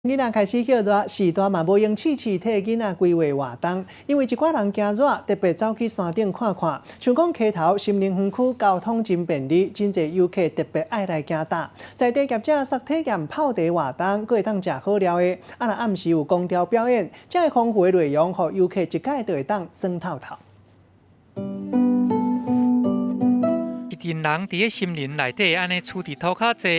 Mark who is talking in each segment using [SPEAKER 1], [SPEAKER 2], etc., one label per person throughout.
[SPEAKER 1] 囡仔開始叫熱，序大嘛無閒試試替囡仔規劃活動，因為一寡人驚熱，特別走去山頂看看。像講溪頭森林園區交通真便利，真濟遊客特別愛來行搭。在地業者煞體驗泡茶活動，閣會當食好料的。啊，若暗時有光雕表演，遮爾豐富的內容，予遊客一擺就會當爽透透。
[SPEAKER 2] 一陣人佇咧森林內底按呢跙佇塗跤坐，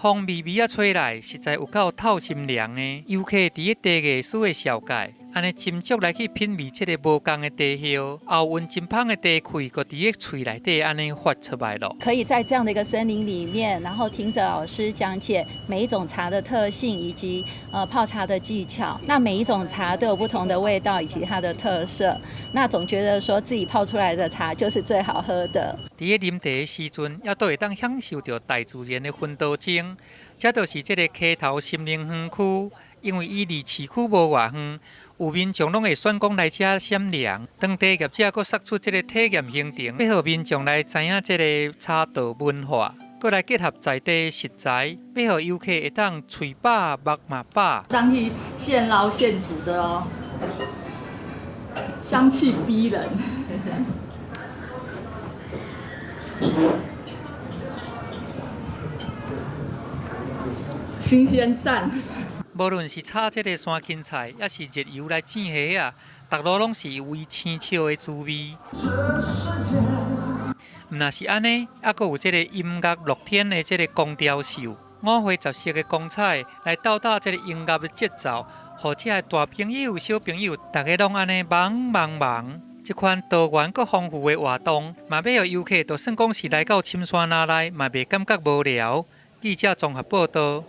[SPEAKER 2] 風微微仔吹來，實在有夠透心涼的。遊客佇咧茶藝師的紹介，按呢斟酌來去品味這个無仝的茶葉，後韻真芳的茶氣，閣佇咧喙內底按呢發出來咯。
[SPEAKER 3] 可以在這樣的一個森林裡面，然後聽着老師講解每一種茶的特性以及泡茶的技巧。那每一種茶都有不同的味道以及它的特色。那總覺得說自己泡出來的茶就是最好喝的。
[SPEAKER 2] 佇咧啉茶的時陣，猶閣會當享受著大自然的薰陶鐘。這就是這个溪頭森林園區，因為伊離市區無偌遠，有民眾攏會選講來遮閃涼。當地業者閣釋出這个體驗行程，欲予民眾來知影這个茶道文化，閣來結合在地食材，欲予遊客會當喙飽目嘛飽。
[SPEAKER 4] 當地現撈現煮的哦，香氣逼人。新鮮讚。
[SPEAKER 2] 無論是炒這个山芹菜，抑是熱油來煎蝦仔，逐路攏是微青笑的滋味。毋若是按呢，猶閣有這个音樂樂天的這个光雕秀，五花十色的光彩來鬥打這个音樂的節奏，予遮的大朋友、小朋友，逐家攏按呢忙忙忙。這款多元閣豐富的活動，嘛欲予遊客，就算講是來到深山林內，嘛袂感覺無聊。記者綜合報導。